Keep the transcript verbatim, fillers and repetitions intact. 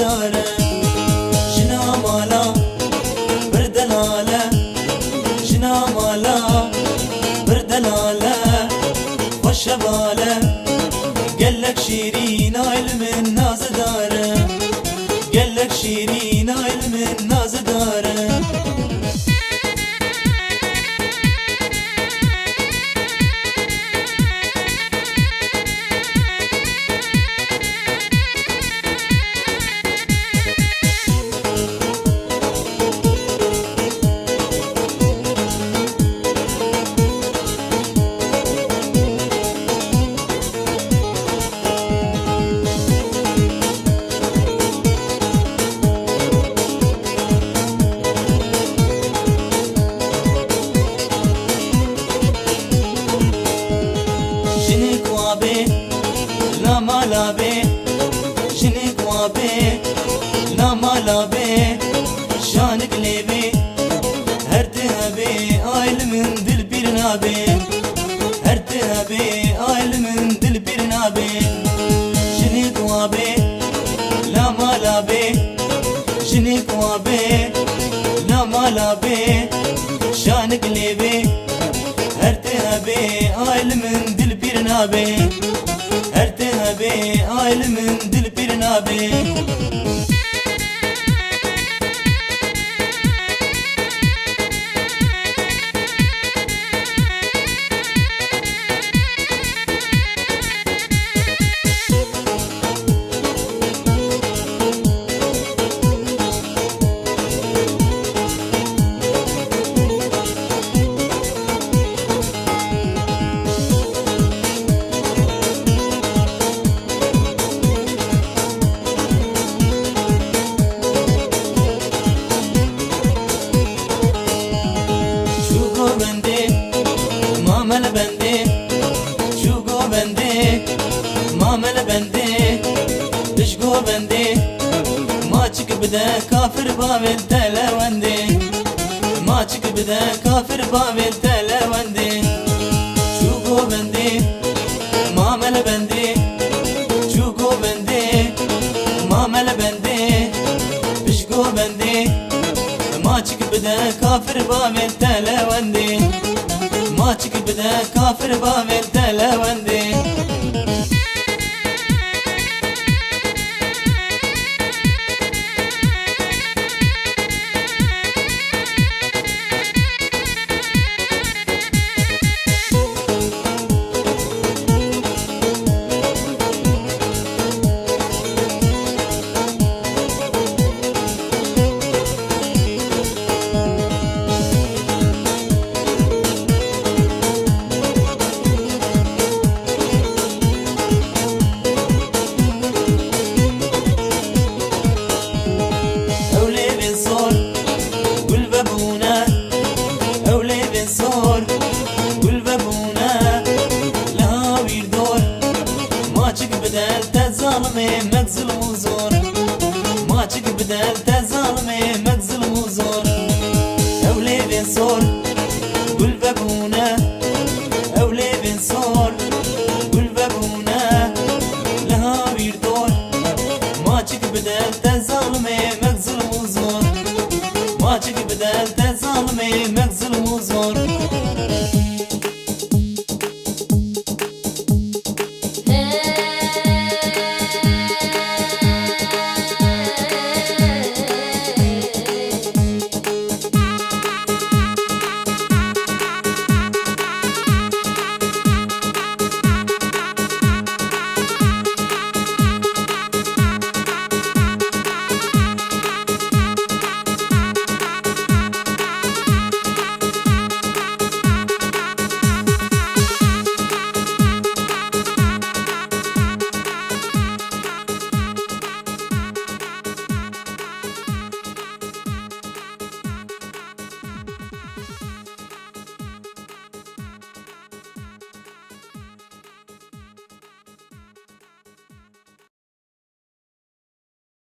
dare. Jina mala bir delale, jina mala bir delale. Xweş hevale, gelek şîrîn a li min nazidare. Gelek şîrîn a li min nazidare. Jinik wa bê, la mala bê, jinik wa bê, la mala bê, şanik lê bê, her ti hebê, ay li min dil pîr nabê, her ti hebê, ay li min dil pîr nabê. Jinik wa bê, la mala bê, jinik wa bê, la mala bê, şanik lê bê, her ti hebê, ay li min dil pîr nabê, her ti hebê, ay li min dil pîr nabê. Çû govendê, ma me li bendê. Çû govendê, ma me li bendê. Pişt govendê, maçik bide kafir bavê telewendê. Maçik bide kafir bavê telewendê. Çû govendê, ma me li bendê. Çû govendê, ma me li bendê. Pişt govendê, maçik bide kafir bavê telewendê. Maçik bide kafir bavê telewendê. Ew lêvên sor gul vebûne, ew lêvên sor gul vebûne, li hawîr dor. Maçik bide li te zalimê, mek zilm û zor. Maçik bide li te zalimê, mek zilm û zor. Ew lêvên sor gul vebûne, ew lêvên sor gul vebûne, li hawîr dor. Maçik bide li te zalimê, mek zilm û zor. Maçik bide li te zalimê, mek zilm û zor.